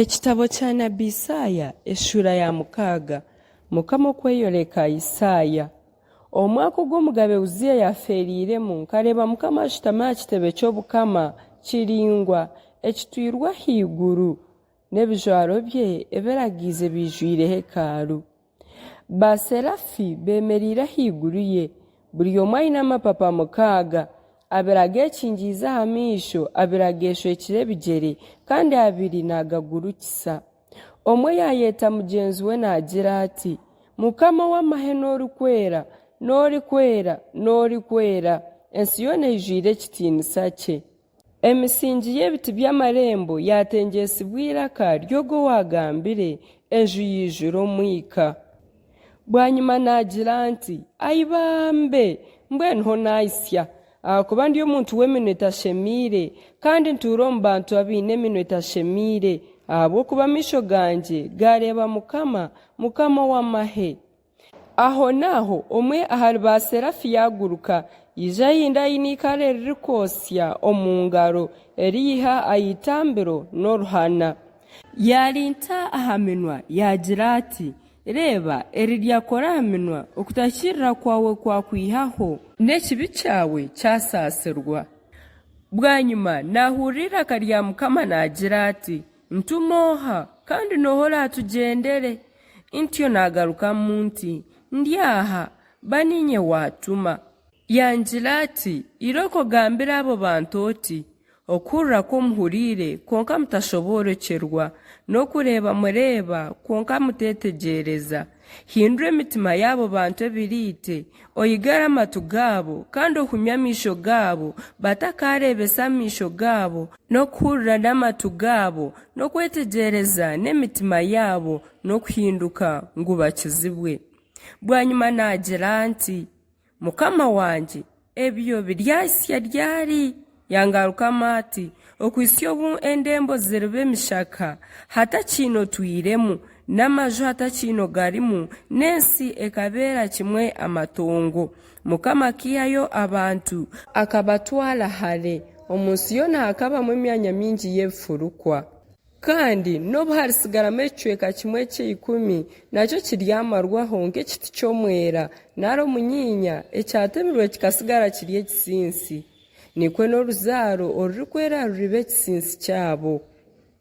Ekitabo kya nabi Isaaya eshuura ya mukaaga. Mukama okweyoreka Isaaya. Omu mwaka ogu omugabe Uziya yaafeereiremu, nkareeba Mukama ashutami aha kitebe ky'obukama kiraingwa, ekitwirwe ahaiguru, n'ebijwaro bye ebiragiize biijwire hekalu. Baaserafi beemereire ahaiguru ye, buri omwe aine amapapa mukaaga, abiri ageekingiize aha maisho, abiri ageeshwekire ebigyere, kandi abiri naagagurukisa. Omwe yaayeta mugyenzi we naagira ati, Mukama ow'amahe n'orikwera, n'orikwera, n'orikwera, ensi yoona eijwire ekitiinisa kye. Emisingi y'ebiti by'amarembo yaatengyetsibwa eiraka ry'ogwo owaagambire, enju yaijura omwika. Bwanyima naagira nti, Ai bambe! Mbwenu ho naahitsya, ahakuba ndi omuntu w'eminwa etashemeire, kandi ntuura omu bantu abaine eminwa etashemeire, ahabw'okuba amaisho gangye gaareeba Mukama, Mukama ow'amahe. Ahonaaho omwe ahari baaserafi yaaguruka, yaija ahi ndi aine eikara eririkwotsya omu ngaro, eriiha aha itambiro n'oruhana. Yaarinta aha minwa, yaagira ati, Reeba, eri ryakora aha minwa, okutahikiirira kwawe kwakwihaho. N'ekibi kyawe kyasaasirwa. Bwanyima naahurira eiraka rya Mukama naagira ati, Ntume oha, kandi n'oha oraatugyendere? Ntyo naagarukamu nti, Ndi aha, ba niinye waatuma. Yangira ati, Irooko ogambire abo bantu oti, Okuhurira kwo muhuriire, kwonka mutashoboorokyerwa, n'okureeba mureeba, kwonka muteetegyereza. Hindura emitima y'abo bantu ebiriite, oigare amatu gaabo, kandi ohumye amaisho gaabo, batakaareebesa amaisho gaabo, n'okuhurira n'amatu gaabo, n'okwetegyereza n'emitima yaabo, n'okuhinduka ngu bakizibwe. Bwanyima naagira nti, Mukama wangye, ebyo biryahitsya ryari? Yangarukamu ati, Okuhitsya obu endembo ziriba emishaka, hatakiine otwiremu, n'amaju hatakiine ogarimu, n'ensi ekabeera kimwe amatongo. Mukama akaihayo abantu, akabatwara hare, omu nsi yoona hakabamu emyanya mingi y'ebifurukwa. Kandi n'obu haritsigaramu ekicweka kimwe kya ikumi, nakyo kiryamarwaho nk'ekiti ky'omwera nari omunyinya ekyatemirwe kikatsigara kiri ekitsintsi. Nikwo n'oruzaaro orurikwera ruriba ekitsintsi kyabo.